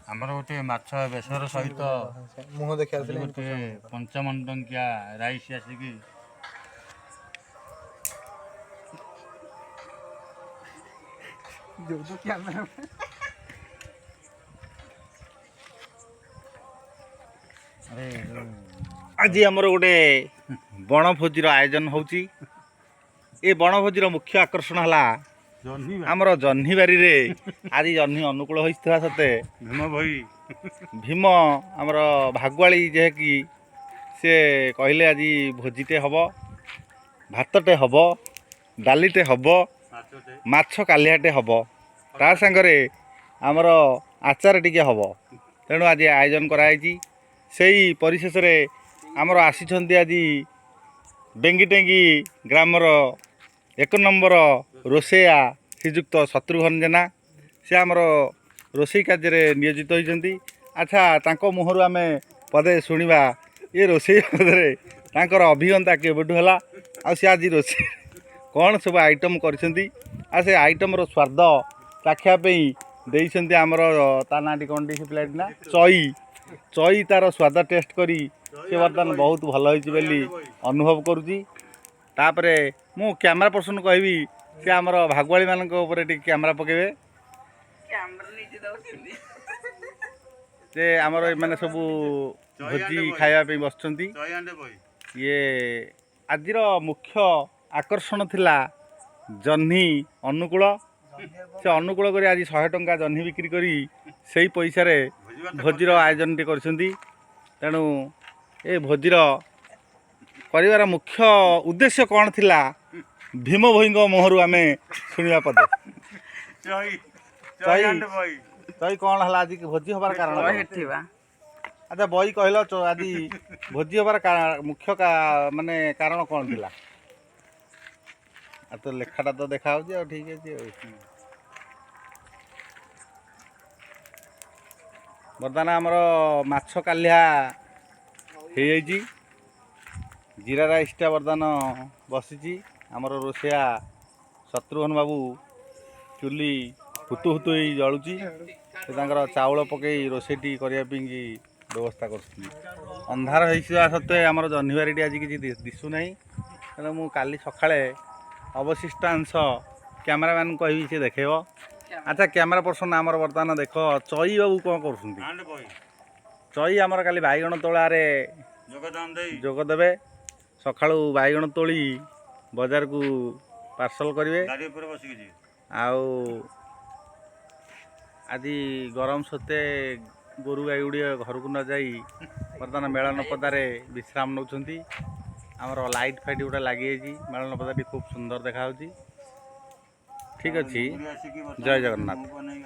ଆମର ଗୋଟେ ମାଛ ବେସର ସହିତ ମୁହଁ ଦେଖି ଆଜି ଆସିଲେ ଗୋଟେ 55 ଟଙ୍କିଆ ରାଇସ୍ ଆସିକି। ଆରେ ଆଜି ଆମର ଗୋଟେ ବଣଭୋଜିର ଆୟୋଜନ ହେଉଛି। ଏ ବଣଭୋଜିର ମୁଖ୍ୟ ଆକର୍ଷଣ ହେଲା ଜହ୍ନି। ଆମର ଜହ୍ନିବାରିରେ ଆଜି ଜହ୍ନି ଅନୁକୂଳ ହୋଇଥିବା ସତ୍ତ୍ୱେ ଭୀମ ଭୋଇ। ଭୀମ ଆମର ଭାଗୁଆଳି ଯେହେକି ସେ କହିଲେ ଆଜି ଭୋଜିଟେ ହେବ, ଭାତଟେ ହେବ, ଡାଲିଟେ ହେବ, ମାଛଟେ, ମାଛ କାଲିଆଟେ ହେବ, ତା ସାଙ୍ଗରେ ଆମର ଆଚାର ଟିକେ ହେବ। ତେଣୁ ଆଜି ଆୟୋଜନ କରାହେଇଛି। ସେଇ ପରିଶେଷରେ ଆମର ଆସିଛନ୍ତି ଆଜି ବେଙ୍ଗିଟେଙ୍ଗି ଗ୍ରାମର ଏକ ନମ୍ବର ରୋଷେଇଆ ଶ୍ରୀଯୁକ୍ତ ଶତ୍ରୁଘ୍ନ ଜେନା। ସେ ଆମର ରୋଷେଇ କାର୍ଯ୍ୟରେ ନିୟୋଜିତ ହୋଇଛନ୍ତି। ଆଚ୍ଛା, ତାଙ୍କ ମୁହଁରୁ ଆମେ ପଦେ ଶୁଣିବା, ଏ ରୋଷେଇ ପଦରେ ତାଙ୍କର ଅଭିଜ୍ଞତା କେବେଠୁ ହେଲା ଆଉ ସେ ଆଜି ରୋଷେଇ କ'ଣ ସବୁ ଆଇଟମ୍ କରିଛନ୍ତି, ଆଉ ସେ ଆଇଟମ୍ର ସ୍ୱାଦ ଚାଖିବା ପାଇଁ ଦେଇଛନ୍ତି ଆମର ତା ନାଁଟି କ'ଣ ସେ ପିଲାଟି ନା ଚଇ। ଚଇ ତାର ସ୍ୱାଦ ଟେଷ୍ଟ କରି ସେ ବର୍ତ୍ତମାନ ବହୁତ ଭଲ ହେଇଛି ବୋଲି ଅନୁଭବ କରୁଛି। ତାପରେ ମୁଁ କ୍ୟାମେରା ପର୍ସନ୍ କହିବି, ସେ ଆମର ଭାଗୁଆଳିମାନଙ୍କ ଉପରେ ଟିକେ କ୍ୟାମେରା ପକାଇବେ। ଯେ ଆମର ଏମାନେ ସବୁ ଭୋଜି ଖାଇବା ପାଇଁ ବସିଛନ୍ତି। ଚୟାଣ୍ଡେ ବହି। ଇଏ ଆଜିର ମୁଖ୍ୟ ଆକର୍ଷଣ ଥିଲା ଜହ୍ନି ଅନୁକୂଳ। ସେ ଅନୁକୂଳ କରି ଆଜି 100 ଟଙ୍କା ଜହ୍ନି ବିକ୍ରି କରି ସେଇ ପଇସାରେ ଭୋଜିର ଆୟୋଜନଟି କରିଛନ୍ତି। ତେଣୁ ଏ ଭୋଜିର କରିବାର ମୁଖ୍ୟ ଉଦ୍ଦେଶ୍ୟ କ'ଣ ଥିଲା, ଭୀମ ଭୋଇଙ୍କ ମୁହଁରୁ ଆମେ ଶୁଣିବା ପଦେ। ଚଇ। ଚଇ। ଚୟାଣ୍ଡେ ବହି। ତଇ କ'ଣ ହେଲା ଆଜି ଭୋଜି ହେବାର କାରଣ କ'ଣ? ଆଚ୍ଛା ବହି କହିଲ, ଆଜି ଭୋଜି ହେବାର ମୁଖ୍ୟ ମାନେ କାରଣ କ'ଣ ଥିଲା? ଆଉ ତ ଲେଖାଟା ତ ଦେଖା ହେଉଛି ଆଉ ଠିକ୍ ଅଛି। ଆଉ ବର୍ତ୍ତମାନ ଆମର ମାଛ କାଲିଆ ହେଇଯାଇଛି, ଜିରା ରାଇସ୍ଟା ବର୍ତ୍ତମାନ ବସିଛି। ଆମର ରୋଷେଇଆ ଶତ୍ରୁଘ୍ନ ବାବୁ ଚୁଲି ହୁତୁ ହୁତୁ ହେଇ ଜଳୁଛି, ସେ ତାଙ୍କର ଚାଉଳ ପକେଇ ରୋଷେଇଟି କରିବା ପାଇଁକି ବ୍ୟବସ୍ଥା କରୁଛନ୍ତି। ଅନ୍ଧାର ହେଇଥିବା ସତ୍ତ୍ୱେ ଆମର ଜହ୍ନିବାରିଟି ଆଜି କିଛି ଦିଶୁନାହିଁ। ତେଣୁ ମୁଁ କାଲି ସକାଳେ ଅବଶିଷ୍ଟାଂଶ କ୍ୟାମେରାମ୍ୟାନ୍କୁ କହିବି, ସେ ଦେଖେଇବ। ଆଚ୍ଛା କ୍ୟାମେରା ପର୍ସନ୍ ଆମର ବର୍ତ୍ତମାନ ଦେଖ ଚଇ ବାବୁ କ'ଣ କରୁଛନ୍ତି। ଆଣ୍ଡେ ବହି। ଚଇ ଆମର କାଲି ବାଇଗଣ ତୋଳାରେ ଯୋଗଦାନ ଦେଇ ଯୋଗ ଦେବେ। ସକାଳୁ ବାଇଗଣ ତୋଳି ବଜାରକୁ ପାର୍ସଲ କରିବେ। ଗାଡ଼ି ଉପରେ ବସିକି ଯିବେ। ଆଉ ଆଜି ଗରମ ସତ୍ତ୍ୱେ ଗୋରୁ ଗାଈ ଗୁଡ଼ିକ ଘରକୁ ନ ଯାଇ ବର୍ତ୍ତମାନ ମେଳନ ପଦାରେ ବିଶ୍ରାମ ନେଉଛନ୍ତି। ଆମର ଲାଇଟ୍ ଫାଇଟ୍ ଗୁଡ଼ା ଲାଗିଯାଇଛି, ମେଳନ ପଦାଟି ଖୁବ୍ ସୁନ୍ଦର ଦେଖାହେଉଛି। ଠିକ୍ ଅଛି। ଆସିକି ଜୟ ଜଗନ୍ନାଥ। ମୁଁ ବନେଇ